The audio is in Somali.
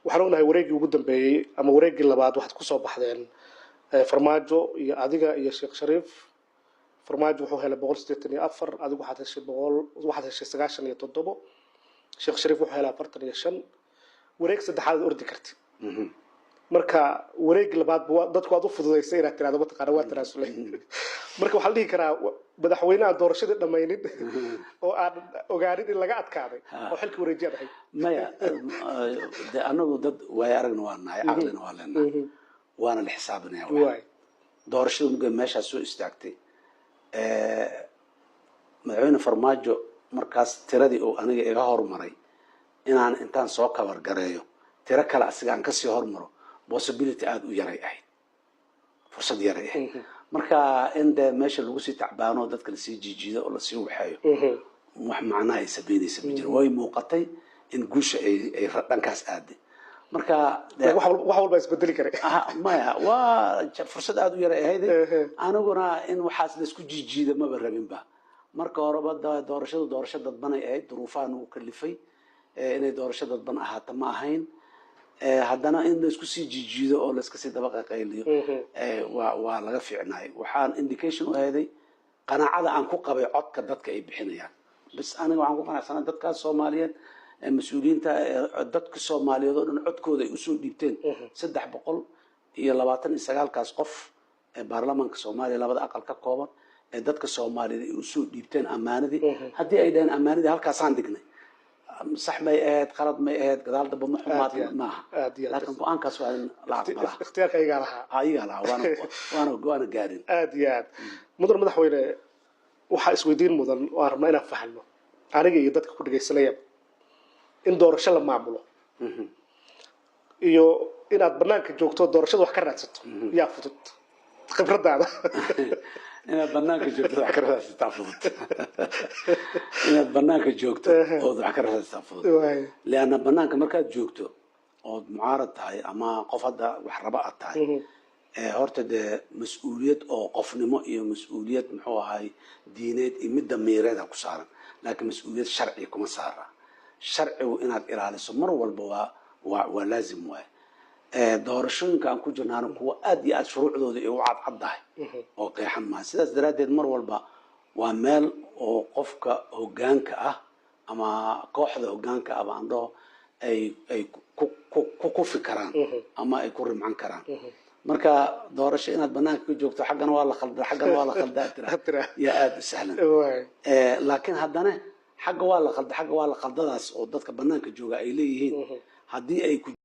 Waxaan ognahay wareeggii ugu dambeeyey ama wareeggii labaad waxaad kusoo baxdeen Farmaajo iyo adiga iyo Sheekh Shariif. Farmaajo wuxuu helay 184, adigu waxaad heshay boqol, waxaad heshay 97, Sheekh Shariif wuxuu helay 45. Wareeg saddexaad ordi karti. Marka wareegi labaad dadku aad u fududaysay inaad tirahdo, mataqaana, waa tanaasulay. Marka waxaa la dhihi karaa madaxweyne aan doorashadii dhammaynin oo aan ogaanin in laga adkaaday oo xilka wareejiyaad ahayd. Maya, de anagu dad waayo aragna waa nahay, caqlina waa leenahay, waana la xisaabinaya. Doorashada muga meeshaas soo istaagtay, madaxweyne Farmaajo markaas tiradii uu aniga iga hormaray inaan intaan soo kabar gareeyo tiro kale asiga aan kasii hormaro, possibility aada u yaray ahayd, fursad yaray ahayd. Marka in dee meesha lagu sii tacbaano, dadka lasii jiijiido oo lasii waxeeyo, wax macnaha ay sameynaysa ma jiro. Way muuqatay in guusha ay dhankaas aaday. Marka wax walba isbedeli kare. Maya, waa fursad aada u yaray ahayd. Aniguna in waxaas laisku jiijiida maba rabinba. Marka horeba doorashadu doorasho dadbanay ahayd, duruufaha nagu kalifay inay doorasho dadban ahaata ma ahayn. Haddana in laisku sii jiijiido oo laiska sii daba qaqayliyo waa laga fiicnaay. Waxaan indication u aheeday qanaacada aan ku qabay codka dadka ay bixinayaan. Bas, aniga waxaan ku qanacsanaa dadkaas Soomaaliyeed, mas-uuliyiinta, dadka Soomaaliyeed oo dhan codkooda ay usoo dhiibteen, 329-kaas qof ee baarlamaanka Soomaaliya labada aqal ka kooban ee dadka Soomaaliyeed ay usoo dhiibteen ammaanadii. Haddii ay dhaheen ammaanadii halkaasaan dhignay, sax may ahayd, qalad may ahayd, gadaal damba ma xumaad maaha, laakiin go-aankaas waa in la aqbalaa. Ikhtiyaarka ayagaa lahaa. Ayagaa lahaa, waana gaarin. Aad iyo aad. Mudan madaxweyne, waxaa isweydiin mudan oo aan rabnaa inaan fahanno, aniga iyo dadka ku dhegaysanaya, in doorasho la maamulo iyo inaad banaanka joogto doorashada wax ka raadsato, yaa fudud khibradaada? Inaad banaanka joogto wax ka raadsataa fudud. Inaad banaanka joogto ood wax ka raadsataa fudud, lianna banaanka markaad joogto ood mucaarad tahay ama qof hadda wax raba aad tahay, horta dee mas-uuliyad oo qofnimo iyo mas-uuliyad, muxuu ahay, diineed iyo mid damiireeda ku saaran, laakiin mas-uuliyad sharci kuma saara. Sharcigu inaad ilaaliso mar walba waa laazim waay. Doorashooyinka aan ku jirnaana kuwa aad iyo aad shuruucdooda ay u cadcaddahay oo qeexan maaha. Sidaas daraaddeed mar walba waa meel oo qofka hoggaanka ah ama kooxda hoggaanka ah ba aan dhaho ay ku kufi karaan ama ay ku rimcan karaan. Marka doorasho inaad banaanka ka joogto, xaggana waa la khalda, xaggana waa la khaldaa tira, yaa aada u sahlan. Laakiin haddana xagga waa la khalda, xagga waa la khaldadaas oo dadka banaanka jooga ay leeyihiin haddii ay ku